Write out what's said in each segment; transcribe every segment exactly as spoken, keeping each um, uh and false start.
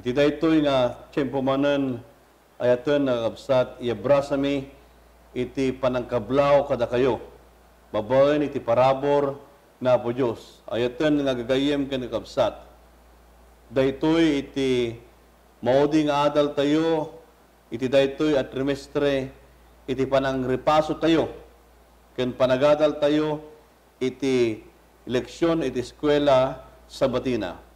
Iti daytoy nga tiempo manen, ayaten nga kakabsat, iabrasami iti panangkablaw kadakayo, babaen iti parabur ni Apo Dios. Ayaten nga gagayyem ken kakabsat. Daytoy iti maudi nga adaltayo iti daytoy a trimestre iti panangripasotayo ken panagadaltayo iti leksion iti eskuela Sabatina.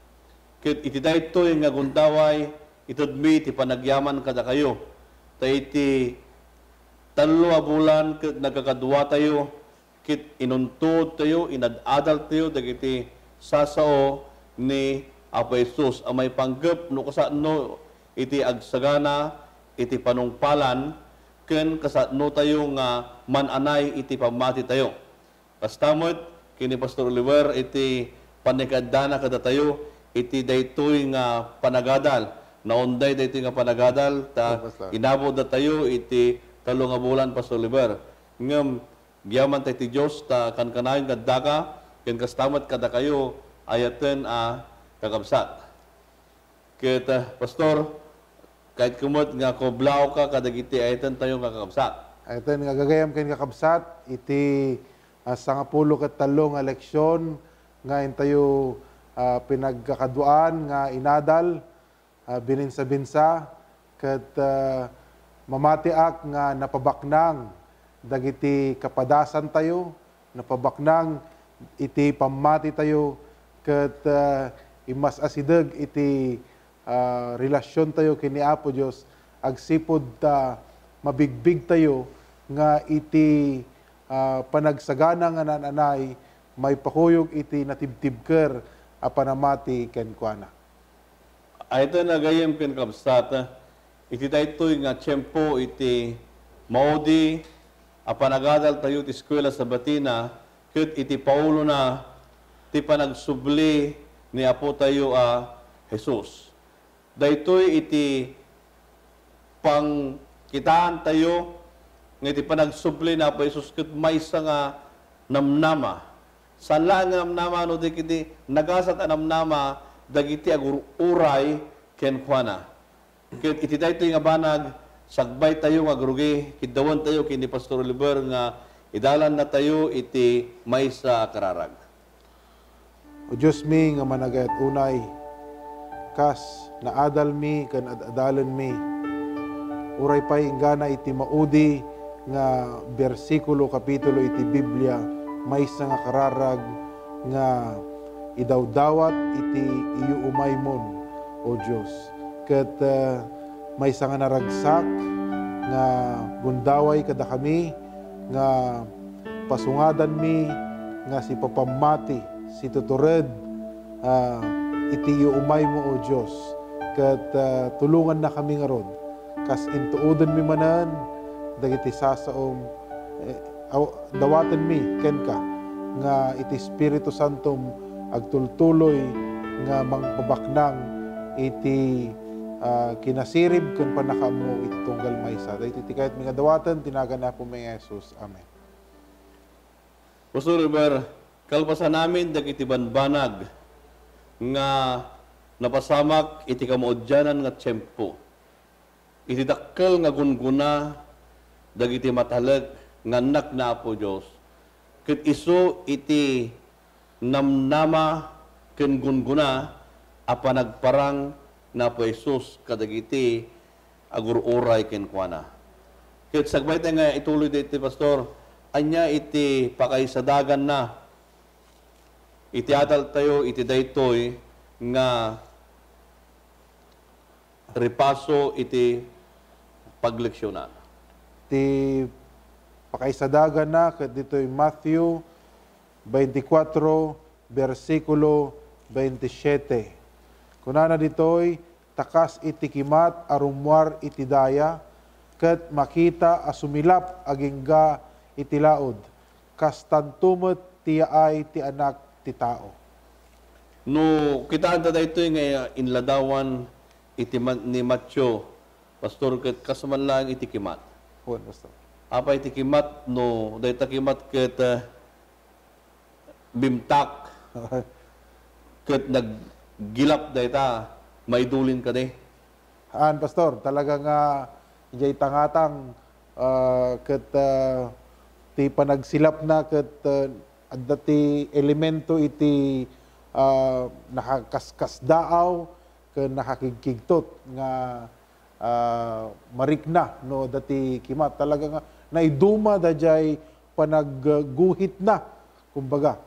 Ket iti daytoy nga gundaway, itedmi ti panagyaman kadakayo. Ta iti tallo a bulan ket nagkakaduatayo, ket inuntuodtayo, inad-adaltayo dagiti sasao ni Apo Jesus a maipanggep no kasano iti agsagana iti panungpalan ken kasanotayo nga man-anay iti pammatitayo. Kasta met ken ni Pastor Oliver iti pannakaaddana kadatayo iti daytoy nga panagadal. Naunday daytoy nga panagadal ta Oo, Pastor. Inabot datayo iti tallo nga bulan, Pastor Oliver. Ngem gyaman ta iti Dios ta kankanayon nga addaka ken kasta met kadakayo ayaten a kakabsat. Ket, ah, Pastor, kayatko met nga kublawka kadagiti ayatentayo nga kakabsat. Ayaten nga gagayyem ken kakabsat, iti, ah, sangapulo ket tallo nga leksion nga intayo, ah, pinagkakaduaan nga inadal, ah, bininsa-binsa, ket, ah, mamatiak nga napabaknang dagiti kapadasantayo, napabaknang iti pammatitayo, ket, ah, immas-asideg iti, ah, relasiontayo ken ni Apo Dios agsipud ta mabigbigtayo nga iti, ah, panagsagana nga naan-anay maipakuyog iti natibtibker a panamati kenkuana. Ayaten nga gagayyem ken kakabsat, iti daytoy nga tiempo iti maudi a panagadaltayo iti eskuela Sabatina ket iti paulona ti panagsubli ni Apotayo a Jesus. Daytoy iti pangkitaantayo nga iti panagsubli ni Apo Jesus ket maysa nga namnama. Saan laeng nga namnama no di ket iti nagasat a namnama dagiti agur-uray kenkuana. Ket iti daytoy nga banag, sagbaytayo nga agrugi, kiddawentayo ken ni Pastor Oliver nga idalannatayo iti maysa a kararag. O Diosmi nga managayat unay, kas naadalmi ken ad-adalenmi, uray pay inggana iti maudi nga bersikulo, kapitulo iti Biblia, maysa nga kararag nga idawdawat iti iyuumaymon, O Dios. Ket, eh, maysa nga naragsak nga gundaway kadakami nga pasungadanmi nga sipapammati, situtured, ah, iti iyuumaymo, O Dios, ket, ah, tulongannakami ngarud, kas intuodenmi manen dagiti sasaom, eh, aw-, dawatenmi kenka nga iti Espiritu Santom agtultuloy nga mangpabaknang iti, ah, kinasirib ken pannakaammo iti tunggal maysa. Daytoy ti kayatmi nga dawaten, ti nagan ni Apomi nga Jesus. Amen. Pastor Robert, kalpasanamin dagiti banbanag nga napasamak iti kamaudianan nga tiempo. Iti dakkel nga gunggona dagiti matalek nga annak ni Apo Dios, ket isu iti namnama ken gunggona a panagparang ni Apo Jesus kadagiti agur-uray kenkuana. Ket sagbay ta nga ituloy daytoy, Pastor, ania iti pakaisadaganna iti adaltayo iti daytoy nga ripaso iti pagleksionan. Ti pakaisadaganna ket ditoy Matthew twenty-four, bersikulo twenty-seven. Kunana ditoy, "Ta kas iti kimat a rummuar iti daya, ket makita a sumilap agingga iti laud, kastanto met ti yaay ti Anak ti Tao." No, kitaenta daytoy nga inladawan iti ma-, ni Mateo, Pastor, ket kas man laeng iti kimat. Wen, Pastor. Apay ti kimat no dayta kimat ket, eh, bimtak ket naggilap dayta, maidulin kadi. An, Pastor, talaga nga idiay tangatang, ah, ket, ah, ti panagsilapna ket, ah, adda ti elemento iti, ah, nakakaskasdaaw ken nakakigkigtot nga, ah, marikna no adda ti kima. Talaga nga naiduma daydiay panagguhitna, kumbaga.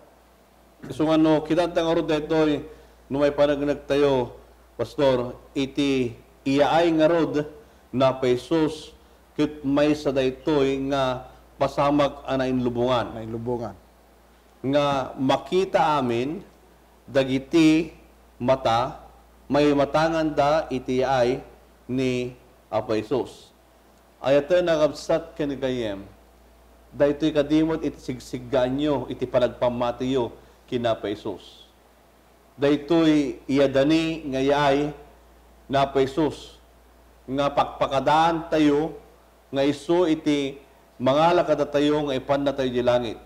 Isu nga no, kitanta ngarud daytoy, no maipaneknek tayo, Pastor, iti iyaay ngarud ni Apo Jesus, ket maysa daytoy nga pasamak a nainlubongan. Nainlubongan. Nga makita amin dagiti mata, maimatanganda iti iyaay ni Apo Jesus. Ayaten a kabsat ken gayyem, daytoy kadi met iti sigsiggaanyo iti panagpammatiyo ken Apo Jesus. Daytoy iyadani nga iyaay ni Apo Jesus nga pakpakadaantayo nga isu iti mangala kadatayo nga ipannatayo idiay langit.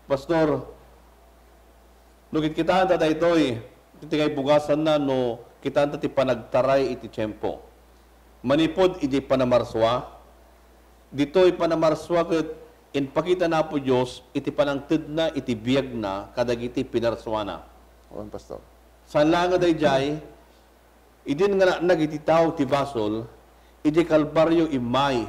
Pastor, no kitkitaanta daytoy, iti kaibugasanna no kitaanta ti panagtaray iti tiempo. Manipud iti panamarsua, ditoy panamarsua ket impakita ni Apo Dios iti panangtedna iti biagna kadagiti pinarsuana. Wen, Pastor. Saan laeng a daydiay, idin nga natnag iti tao ti basol, iti Kalbario immay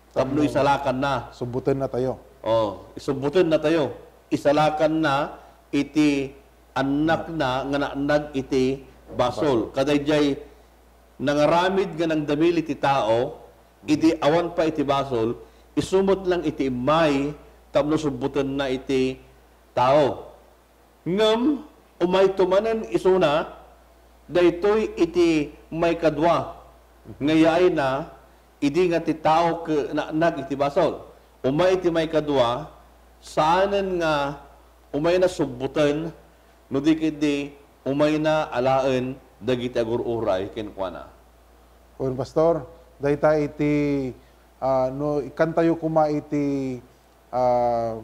tapno Tapno isalakanna. Subbutenna tayo. Oh, isubbutenna tayo. Isalakanna iti annakna nga natnag iti basol. Basol. Kadaydiay nangaramid nga nangdamili ti tao, idi awan pa iti basol, isu met lang iti immay tapno subbutenna iti tao. Ngem umayto manen isuna, daytoy iti maikadua nga yaayna, idi nga ti tao ke-, na-, nag iti basol. Umay iti maikadua, saanen nga umayna subbuten, no di ketdi umayna alaen dagiti agur-uray kenkuana. Wen, Pastor, dayta iti, ah, no ikkantayo koma iti ah,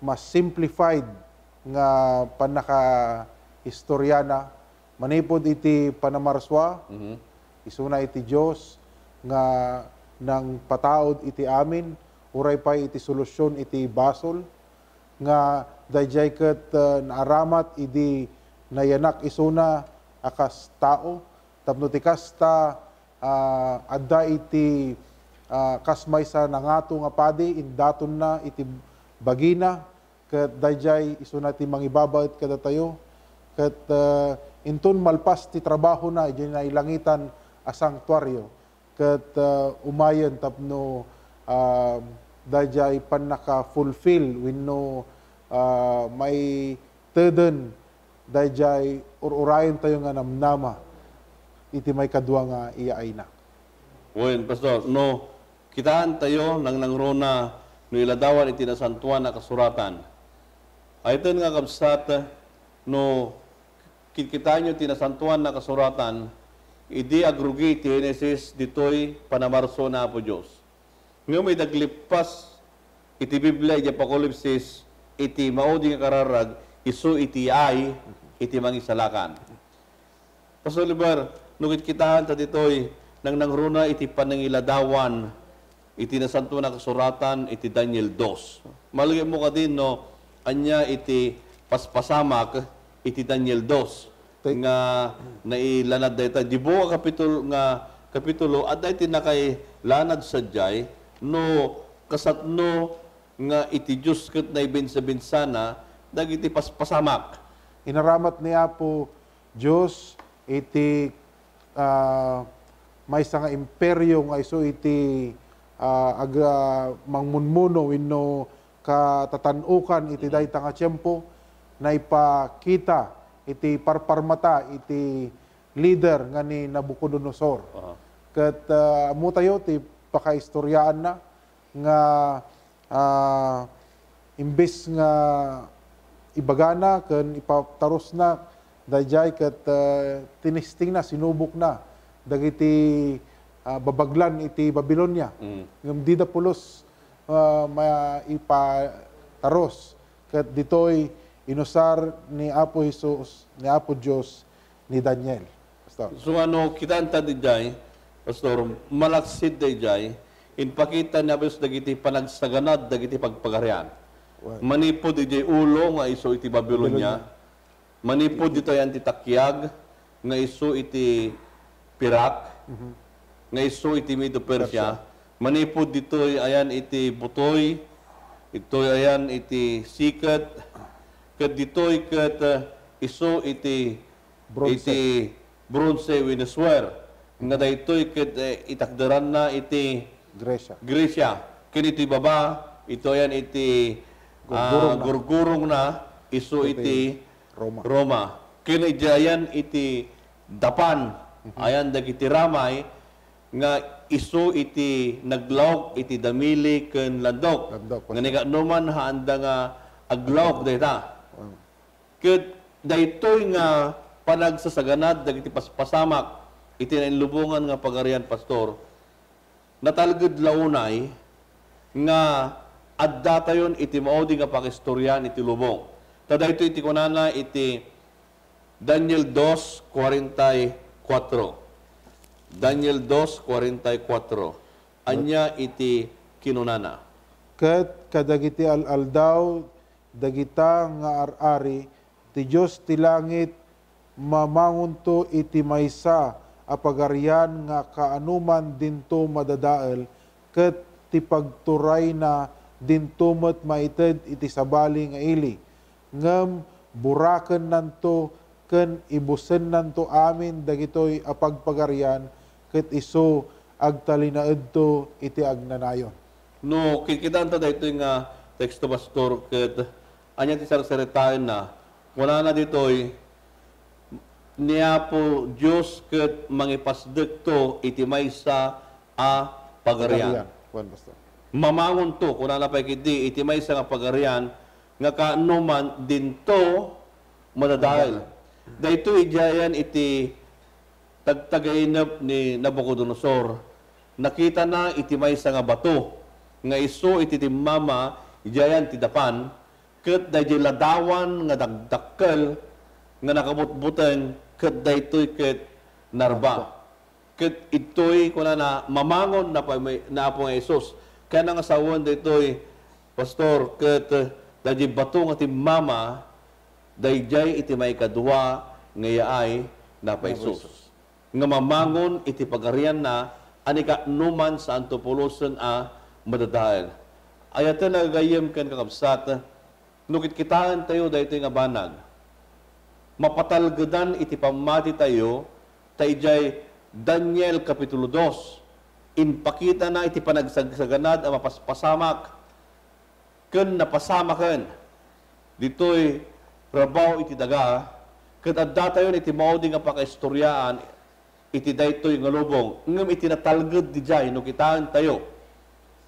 mas simplified nga pannakaistoriana manipud iti panamarsua, Mhm. isuna iti Dios nga nangpataud iti amin, uray pay iti solusyon iti basol, nga daydiay ket, ah, naaramat idi nayanak isuna a kas tao, tapno ti kasta, ah, adda iti, ah, kas maysa nangato nga padi, indatonna iti bagina, ket daydiay isuna ti mangibabaet kadatayo, ket, ah, inton malpas ti trabahona idiay nailangitan a santuario, ket, ah, umayen tapno, ah, daydiay pannaka-fulfill wenno, ah, maiteden daydiay ur-urayentayo nga namnama iti maikadua nga iyaayna. Wen, Pastor, no kitaentayo nangnangruna no iladawan iti Nasantoan a Kasuratan. Ayten nga kabsat, no kitkitaenyo ti Nasantoan a Kasuratan, idi agrugi ti Genesis, ditoy panamarso ni Apo Dios. Ngem idi aglippas iti Biblia iti Apokalipsis, iti maudi nga kararag, isu iti yaay iti mangisalakan. Pastor Oliver, no kitkitaenta ditoy, nangnangruna iti panangiladawan iti Nasantoan a Kasuratan iti Daniel dos. Malagipmo kadi no ania iti paspasamak iti Daniel dos Tay- nga nailanad dayta. Di buo a kapitulo nga, kapitulo, adda iti nakailanad sadiay no kasatno nga iti Dios ket naibinsabinsana dagiti paspasamak. Inaramat ni Apo Dios iti, ah, maysa nga imperio nga isu iti, ah, ag-, ah, mangmunmuno wenno katatan-ukan iti Mm. dayta nga tiempo, naipakita iti parparmata iti lider nga ni Nabucodonosor. Aha. Ket, ah, ammotayo ti pakaistoriaanna nga, ah, imbes nga ibagana ken ipatarusna daydiay ket, ah, tinistingna, sinubokna dagiti, ah, babaglan iti Babilonia. Mm. Ngem dida pulos, ah, maipatarus. Ket ditoy inusar ni Apo Jesus, ni Apo Dios, ni Daniel. Pastor. So, ano, kitaenta diay, Pastor, malaksid dayjay, impakita ni Apo Jesus dagiti panagsaganad dagiti pagpagarian. Well, manipud idiay ulo nga isu iti Babilonia, Babilonia. Manipud ditoy ayan ti takiag nga isu iti pirak, mhm, nga isu iti Medo-Persia. Persia. Manipud ditoy ayan iti butoy, itoy ayan iti siket, ket ditoy ket, eh, isu iti Bronze. Iti bronze wenno suwer, nga daytoy ket, eh, itakderanna iti Grecia. Grecia. Ken iti baba, ito yan iti, ah, gurgurongna, gurgurongna, isu iti, iti Roma. Roma. Ken iti ayan iti dapan, mhm, ayan dagiti ramay, nga isu iti naglaok iti damili ken landok. Landok, nga basta. Ni kaanoman haanda nga aglaok dayta. Mm. Ket daytoy nga panagsasaganad dagiti paspasamak iti nainlubongan nga pagarian, Pastor, natalged la unay nga addatayon iti maudi nga pangistoriaan iti lubong. Ta daytoy ti kunana iti Daniel dos cuarenta y cuatro. Daniel dos cuarenta y cuatro. Ania iti kinunana? Ket kadagiti al-aldaw dagita nga ar-ari, ti Dios ti langit mamangonto iti maysa a pagarian nga kaanoman dinto madadael, ket ti pagturayna dinto met maited iti sabali nga ili. Ngem burakennanto ken ibusennanto amin dagitoy a pagpagarian, ket isu agtalinaedto iti agnanayon. No kitkitaanta daytoy nga teksto, Pastor, ket ania ti sarsaritaenna? Kunana ditoy, ni Apo Dios ket mangipasdekto iti maysa a pagarian. Pagarian. Wen, Pastor. Mamangonto, kunana pay ketdi, iti maysa nga pagarian nga kaanoman dinto madadael. Madadael. Daytoy idiay ayan iti tagtagainep ni Nabucodonosor. Nakitana iti maysa nga bato nga isu iti timmama idiay ayan ti dapan, ket daydiay ladawan nga dakdakkel nga nakabutbuteng ket daytoy ket narba. Ket ittoy, kunana, mamangon na pa-, ni Apo nga Jesus. Kayatna nga sawen daytoy, Pastor, ket, eh, daydiay bato nga timmama, daydiay iti maikadua nga yaay ni Apo Jesus. Nga mamangon iti pagarianna a ni kaanoman saanto pulosen a madadael. Ayaten a gagayyem ken kakabsat, no kitkitaentayo daytoy nga banag, mapatalgedan iti pammatitayo, ta idiay Daniel Kapitulo dos, impakitana iti panagsagsaganad a mapaspasamak ken napasamaken ditoy rabaw iti daga, ket addatayon iti maudi nga pakaistoriaan iti daytoy nga lubong. Ngem iti natalged idiay, no kitaentayo,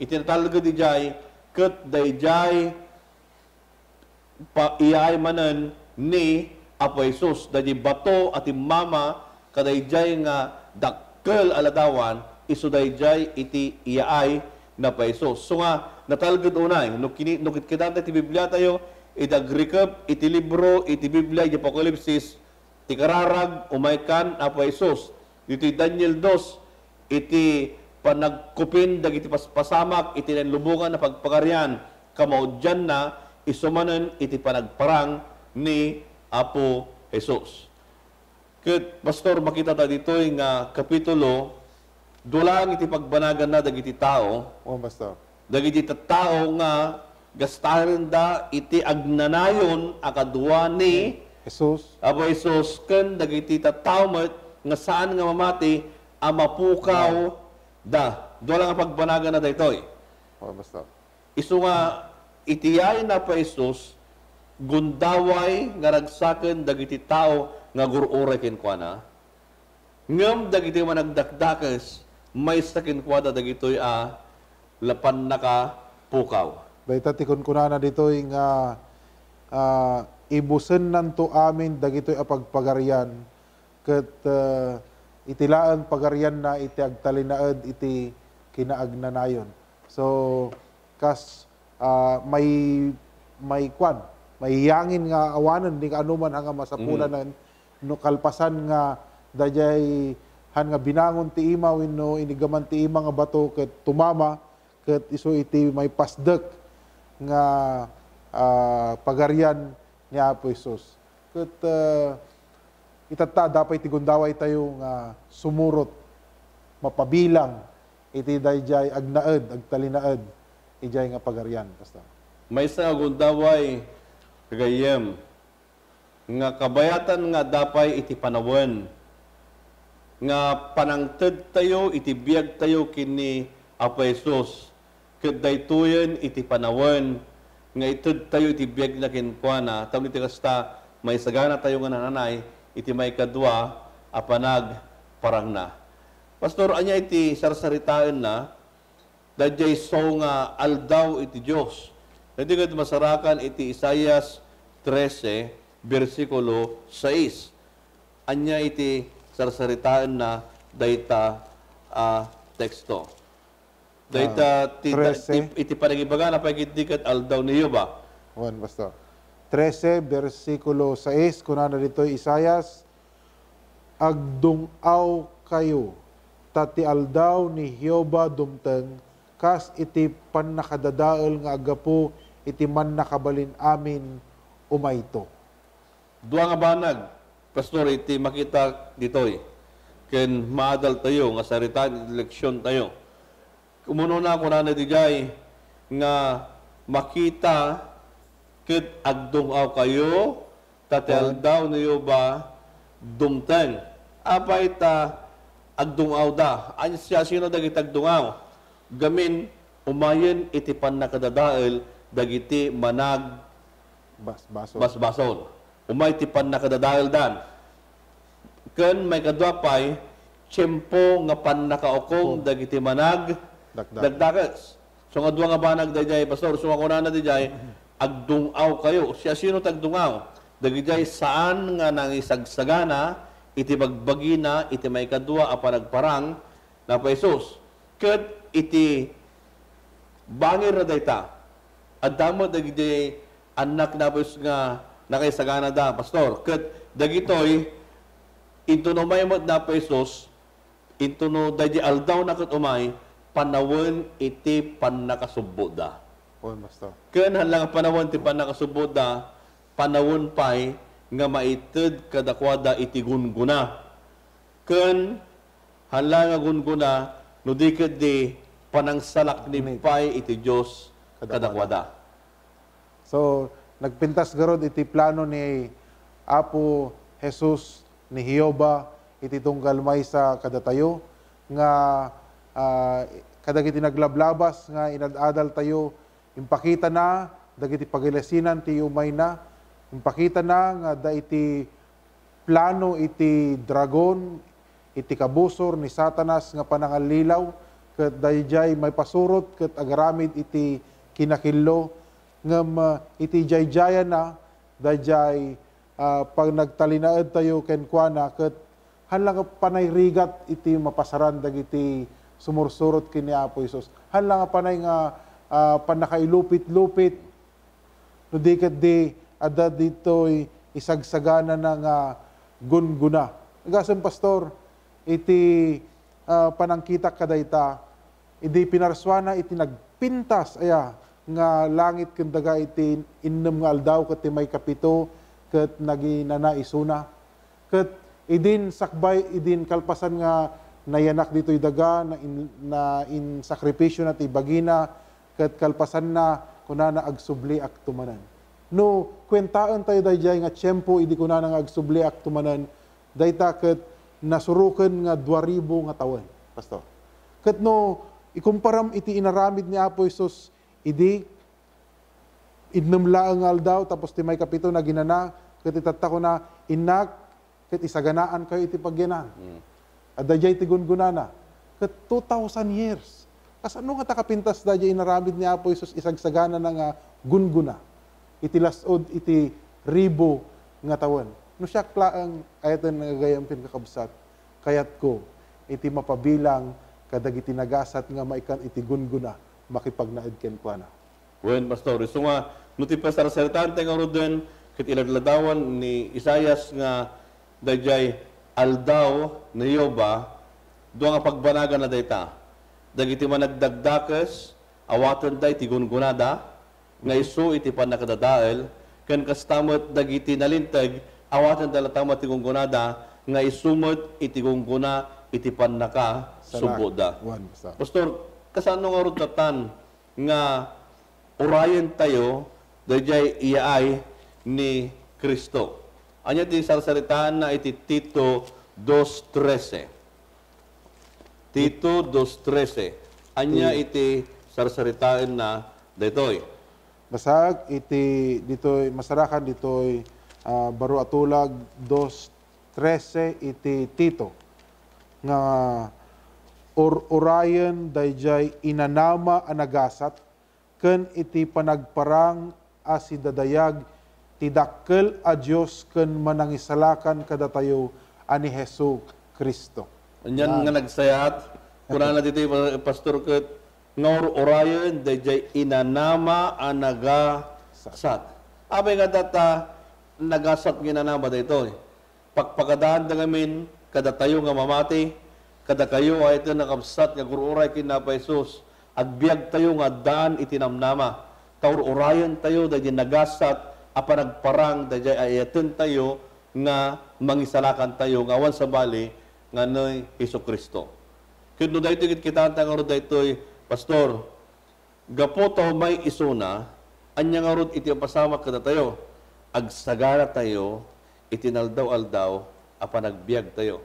iti natalged idiay, ket daydiay pa-, iyaay manen ni Apo Jesus. Daydiay bato a timmama kadaydiay nga dakkel a ladawan, isu daydiay iti iyaay ni Apo Jesus. So nga, natalged unay, no kini-, no kitkitaentayo ti Bibliatayo, idi agrikep iti libro iti Biblia, iti Apokalipsis, ti kararag, umay kan Apo Jesus. Ditoy Daniel dos, iti panagkupin dagiti paspasamak iti nainlubongan a pagpagarian, kamaudianna, isu manen iti panagparang ni Apo Jesus. Ket, Pastor, makitata ditoy nga kapitulo, dua laeng iti pagbanaganna dagiti tao. O, Pastor. Dagiti tattao nga gastanenda iti agnanayon a kadua ni Jesus. Apo Jesus ken dagiti tattao met nga saan nga mamati a mapukaw da. Dua la nga pagbanaganna daytoy. O, Pastor. Isu nga iti yaay ni Apo Jesus, gundaway nga ragsaken dagiti tao nga agur-uray kenkuana. Ngem dagiti managdakdakes, maysa kenkuada dagitoy a lapannaka pukaw. Dayta ti kunkunana ditoy nga, ah, ibusennanto amin dagitoy a pagpagarian, ket, ah, iti laeng pagarianna iti agtalinaed iti kinaagnanayon. So, kas ah, may, may kuan, may yangin nga awanen, di kaanoman nga masapulanen, no kalpasan nga daydiay han nga binangon ti ima wenno inigaman ti ima nga bato ket tumama, ket isu iti maipasdek nga, ah, pagarian ni Apo Jesus. Ket, ah, itatta, adda pay ti gundaway tayo nga sumurot, mapabilang iti daydiay agnaed, agtalinaed idiay nga pagarian, Pastor. Maysa nga gundaway, gagayyem, nga kabayatan nga adda pay iti panawen, nga panangtedtayo iti biagtayo ken ni Apo Jesus, ket daytoyen iti panawen nga itedtayo iti biagna kenkuana, tapno iti kasta, maisaganatayo nga nananay iti maikadua a panagparangna. Pastor, ania iti sarsaritaenna? Daydiay sao nga aldaw iti Dios. Daytoy ket masarakan iti Isaias trese, bersikulo sais. Ania iti sarsaritaenna dayta a teksto? Dayta Ah, ti, trese. Ti, iti panagibagana pay ketdi ket aldaw ni Jehovah. Wen, Pastor. Trese, bersikulo sais, kunana ditoy Isaias, "Agdung-awkayo, ta ti aldaw ni Jehovah dumteng, kas iti pannakadadael nga aggapu iti Mannakabalin-amin umayto." Dua nga banag, Pastor, iti makita ditoy ken maadaltayo nga saritaan iti leksiontayo. Umuna, kunana diay nga makita ket agdung-awkayo, ta ti Amen. Aldaw ni Jehovah dumteng. Apay ta agdung-awda? Ania, siasino dagiti agdung-aw? Gamin, umayen iti pannakadadael dagiti manag Bas-, basol. Basbasol. Umay ti pannakadadaeldan. Ken maikadua pay, tiempo nga pannakaukom Ukom. Dagiti manag Dakdakes. Dakdakes. So, nga dua nga banag daydiay, Pastor, so, nga kunana daydiay, agdung-awkayo. Siasino ti agdung-aw? Dagijay saan nga nangisagsagana iti bagbagina iti maikadua a panagparang ni Apo Jesus. Ket iti bangir na dayta, adda met dagiti annak ni Apo Jesus nga nakaisaganada, Pastor. Ket dagitoy, intono umay met ni Apo Jesus, intono daydi aldawna ket umay, panawen iti pannakasubboda. Wen, Pastor. Ken haan la nga panawen ti pannakasubboda, panawen pay nga maited kadakuada iti gunggona. Ken haan la nga gunggona no di ketdi panangsalaknib Nib. Pay iti Dios Kadakuada. Kadakuada. So, nagpintas garud iti plano ni Apo Jesus, ni Jehovah, iti tunggal maysa kadatayo, nga, ah, kadagiti naglablabas nga inad-adaltayo, impakitana dagiti pagilasinan ti umayna, impakitana nga adda iti plano iti dragon, iti kabusor ni Satanas nga panangallilaw, ket daydiay maipasurot ket agaramid iti kinakillo, ngem, ah, iti jayjayana, daydiay, ah, panagtalinaedtayo kenkuana, ket haan la nga panay rigat iti mapasaran dagiti sumursurot ken ni Apo Jesus. Haan la nga panay nga, ah, pannakailupit-lupit, no di ketdi adda ditoy isagsaganana nga gunggona. Gasem, Pastor, iti, ah, panangkitak kadayta, idi pinarsuana iti nagpintas aya nga langit ken daga iti innem nga aldaw ket ti maikapito ket naginana isuna. Ket idin sakbay, idin kalpasan nga nayanak ditoy daga, na in-, na insakripisio na ti bagina, ket kalpasanna, kunana, "Agsubliak tumanen." No kuentaentayo daydiay nga tiempo idi kunana nga "Agsubliak tumanen," dayta ket nasuroken nga dua ribu nga tawen, Pastor. Ket no ikumparam iti inaramid ni Apo Jesus idi innem laeng nga aldaw, tapos ti maikapito naginana, ket itatta kuna, "Innak, ket isaganaankayo iti pagyanan." Mm. Adda diay ti gungunana. Ket two thousand years. Kasano nga ta kapintas daydiay inaramid ni Apo Jesus isagsaganana nga gunguna iti las-ud iti ribu nga tawen? No siak laeng, ayaten nga gagayyem ken kakabsat, kayatko iti mapabilang kadagiti nagasat nga maikan iti gunguna makipagnaed kenkuana. Wen, Pastor, isu nga, no ti pasarsaritaanta ngaruden, ket iladladawan ni Isaias nga daydiay aldaw ni Jehovah, Dua nga pagbanaganna dayta. Dagiti managdakdakes, awatenda iti gunggonada, nga isu iti pannakadadael, ken kasta met dagiti nalinteg, awatenda latta met ti gunggonada, nga isu met iti gunggona iti pannakasubboda. Wen, Pastor. Pastor, kasano ngarud natan nga urayentayo daydiay iyaay ni Cristo? Ania ti sarsaritaanna iti Tito dos trese? Tito dos trese. Ania iti sarsaritaenna daytoy? Basaek iti ditoy, masarakan ditoy, ah, baro a tulag, dos trese iti Tito, nga ur-urayen daydiay inanama a nagasat ken iti panagparang a sidadayag ti dakkel a Dios ken Manangisalakan kadatayo a ni Jesu-Cristo. Anian nga nagsayat, kunana ditoy, Pastor, ket nga ur-urayen daydiay inanama a nagasat. Apay nga data nagasat nga inanama daytoy? Pakpakadaanda ngamin kadatayo nga mamati, kadakayo a iti nakabsat nga agur-uray ken Apo Jesus, agbiagtayo nga addaan iti namnama, ta ur-urayentayo daydi nagasat a panagparang daydiay ayatentayo nga mangisalakantayo nga awan sabali nga ni Jesu-Cristo. Ket no daytoy ket kitaanta ngarud daytoy, Pastor, gapu ta umay isuna, ania ngarud iti mapasamak kadatayo? Agsagaratayo iti inaldaw-aldaw a panagbiagtayo.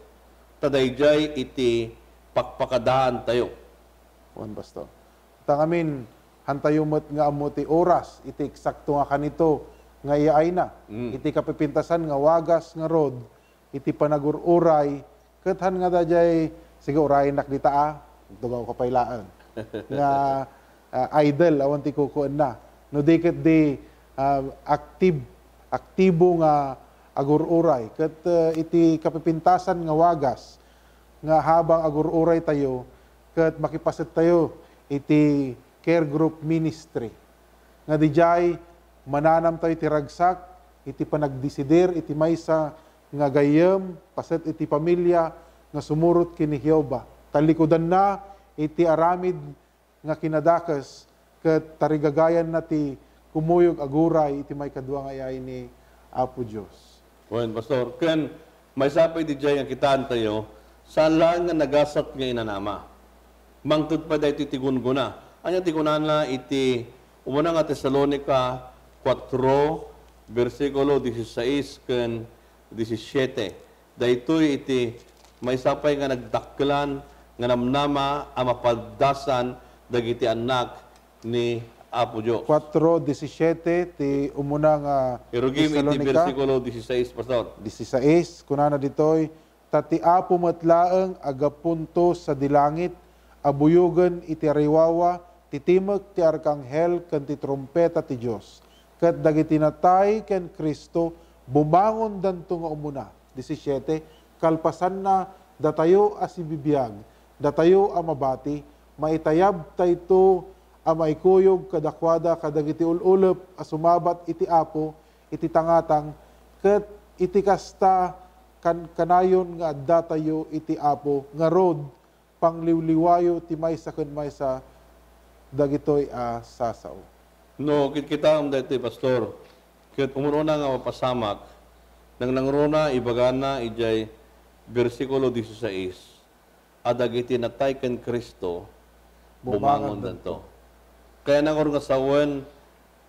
Ta daydiay iti pakpakadaantayo. Wen, Pastor. Ta ngamin, hantayo met nga ammo ti oras, iti eksakto nga kanito nga iyaayna, Mm. iti kapipintasan nga wagas ngarud, iti panagur-uray, ket han nga daydiay, sige, urayennak dita, a, tugawko pay laeng. Nga, ah, idle, awan ti kukuenna. No di ket di, ah, active, aktibo nga agur-uray. Ket, eh, iti kapipintasan nga wagas, nga habang agur-uraytayo, ket makipasettayo iti care group ministry. Nga didiay, mananamtayo iti ragsak, iti panagdesidir, iti maysa nga gayyem, paset iti pamilia nga sumurot ken ni Jehovah. Talikudanna iti aramid nga kinadakes ket tarigagayanna ti kumuyog aguray iti maikadua nga iyaay ni Apo Dios. Wen, Pastor, ken maysa pay didiay nga kitaentayo, saan laeng nga nagasat nga inanama. Mangted pay daytoy ti gunggona. Ania ti kunana iti umuna nga Tesalonica kuatro, bersikulo dieciséis ken diecisiete? Daytoy iti maysa pay nga nagdakkelan nga namnama a mapaddasan dagiti annak ni Apo Dios. Kuatro diecisiete ti umuna nga Irugim iti Tesalonica. Bersikulo dieciséis, Pastor. Dieciséis, kunana ditoy, "Ta ti Apo met laeng a gapunto sadi langit a buyogen iti ariwawa ti timek ti arkanghel ken ti trumpeta ti Dios. Ket dagiti natay ken Cristo bumangondanto nga umuna." Diecisiete, kalpasanna, datayo a sibibiag, datayo a mabati, maitayabtayto a maikuyog kadakuada kadagiti ul-ulep a sumabat iti Apo iti tangatang, ket iti kasta, kan-, kanayon nga addatayo iti Apo ngarud, pangliwliwayo ti maysa ken maysa dagitoy a sasao. No kitkitaem daytoy, Pastor, ket umun-una nga mapasamak, nangnangruna ibagana idiay bersikulo dieciséis a dagiti natay ken Cristo, bumangondanto. Bumangondanto. Kayatna ngarud nga sawen,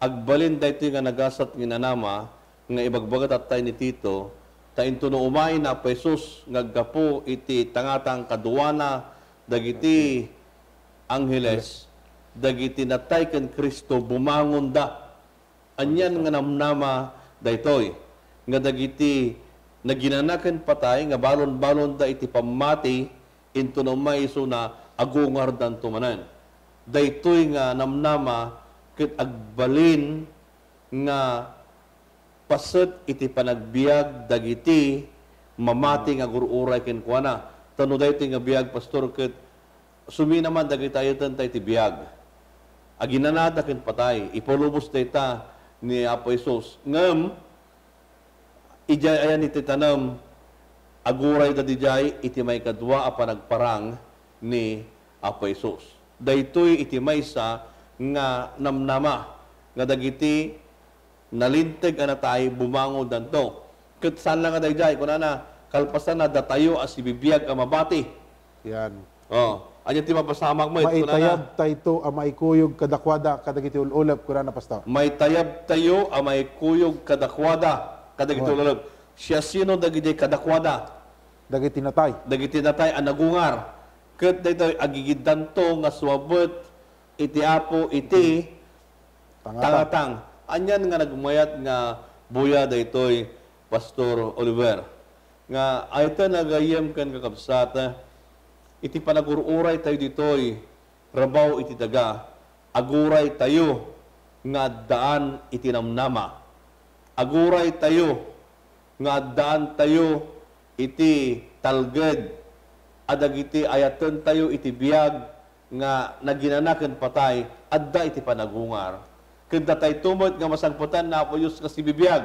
agbalin daytoy nga nagasat nga inanama nga ibagbaga tattay ni Tito, ta intono umay ni Apo Jesus nga aggapu iti tangatang kaduana dagiti angheles, dagiti natay ken Cristo bumangonda. Anian nga namnama daytoy, nga dagiti naginana ken patay nga balon-balonda iti pammati, intono umay isuna, agungardanto manen. Daytoy nga namnama ket agbalin nga paset iti panagbiag dagiti mamati nga agur-uray kenkuana. Ta no daytoy nga biag, Pastor, ket sumina man dagiti ayatenta iti biag. Aginanada ken patay. Ipalubos dayta ni Apo Jesus. Ngem, idiay ayan iti tanem, Agurayda didiay iti maikadua a panagparang ni Apo Jesus. Daytoy iti maysa nga namnama nga dagiti nalinteg a natay bumangondanto. Ket saan la nga daydiay, kunana, kalpasanna, datayo a sibibiag a mabati. Yan. Oh, ania ti mapasamak met, kunana? Maitayab tayo a maikuyog kadakuada kadagiti ul-ulep, kunana, Pastor. Maitayab tayo a maikuyog kadakuada kadagiti Amen. ul-ulep. Siasino dagiti kadakuada? Dagiti natay. Dagiti natay a nagungar. Ket daytoy, agigiddanto nga suabet iti Apo iti Tangata. Tangatang. Anian nga nagmayat nga buya daytoy, Pastor Oliver? Nga ayten a gayyem ken kakabsat, iti panagur-uray tayo ditoy, rabaw iti daga, aguray tayo nga addaan iti namnama. Aguray tayo nga addaan tayo iti talged a dagiti ayaten tayo iti biag nga naginana ken patay, adda iti panagungar. Ket datayto met nga masangpetan ni Apo Dios nga sibibiag,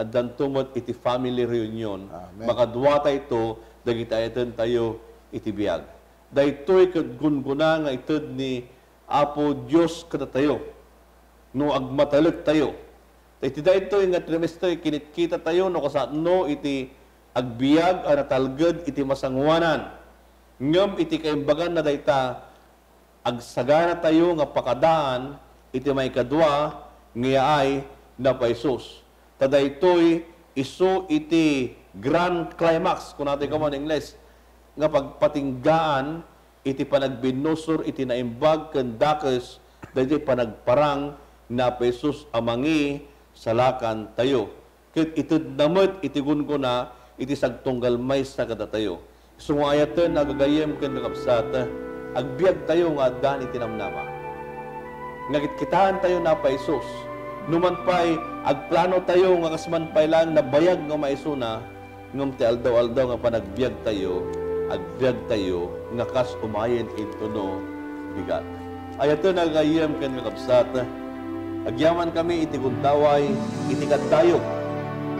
addanto met iti family reunion. Amen. Makadua tayto dagiti ayaten tayo iti biag. Daytoy ket gungguna nga ited ni Apo Dios kadatayo no agmatalek tayo. Ta iti daytoy nga trimestre, kinitkita tayo no kasano iti agbiag a natalged iti masangoanan. Ngem iti kaimbagan na dayta, agsagana tayo nga pakadaan iti maikadua nga yaay ni Apo Jesus. Ta daytoy isu iti grand climax, kunatayo kamo no Ingles, nga pagpatinggaan iti panagbinusor iti naimbag ken dakes daytoy panagparang ni Apo Jesus a mangisalakan tayo. Ket itedna met iti gunggona iti sagtunggal maysa kadatayo. Isu nga ayaten a gagayyem ken kakabsat, agbiag tayo nga addaan iti namnama. Nga kitkitaen tayo ni Apo Jesus. Numan pay, agplano tayo nga kas man pay laeng nabayag nga maisuna, ngem ti aldaw-aldaw nga panagbiag tayo, agbiag tayo nga kas umayen intono bigat. Ayaten a gagayyem ken kakabsat, agyamankami iti gundaway, iti kaddayo,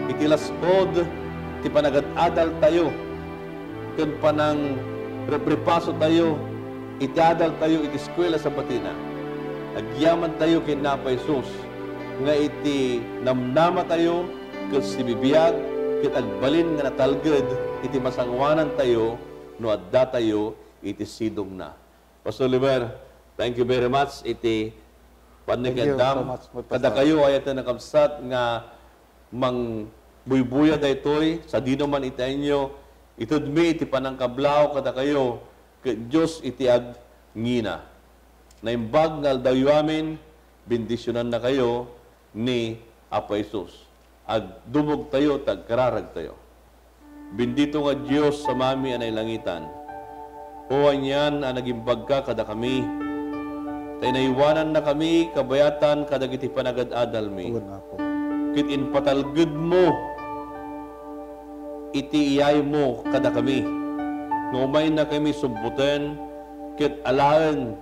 iti las-ud ti panagad-adal tayo, ken panangreprepaso tayo iti adal tayo iti eskuela Sabatina. Agyaman tayo ken ni Apo Jesus nga iti namnama tayo ket sibibiag ket agbalin nga natalged iti masangoanan tayo no adda tayo iti sidongna. Pastor Oliver, thank you very much iti Thank you so pannakiaddam much, Pastor. Kadakayo, ayaten a kabsat nga mangbuybuya daytoy, sadino man iti inyo, itedmi iti panangkablaaw kadakayo, ket Dios iti agngina. Naimbag nga aldawyo amin, bendisionannakayo ni Apo Jesus. Agdumogtayo ta agkararagtayo. Bendito nga Dios, Amami a nailangitan, o anian a nagimbagka kadakami, ta inaywanannakami kabayatan kadagiti panagad-adalmi. Wen, Apo. Ket impatalgedmo iti iyaymo kadakami, nga umaynakami subboten ket alaen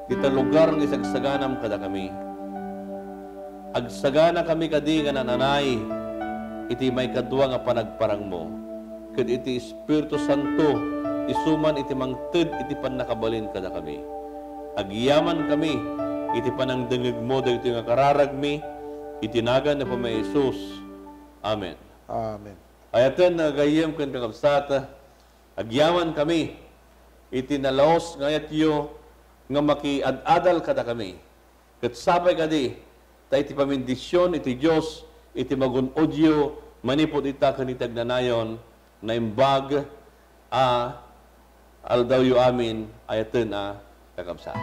dita lugar nga isagsaganam kadakami. Agsaganakami kadi nga nananay iti maikadua nga panagparangmo, ket iti Espiritu Santo, isu man iti mangted iti pannakabalin kadakami. Agyamankami iti panangdengngegmo daytoy nga kararagmi, iti nagan ni Apo Jesus. Amen. Amen. Ayaten a gagayyem ken kakabsat, agyamankami iti nalaus nga ayatyo nga makiad-adal kadakami. Ket sapay kadi, ta iti pamendisyon iti Dios iti magun-odyo manipud ita ken iti agnanayon, naimbag a aldawyo amin, ayaten a kakabsat.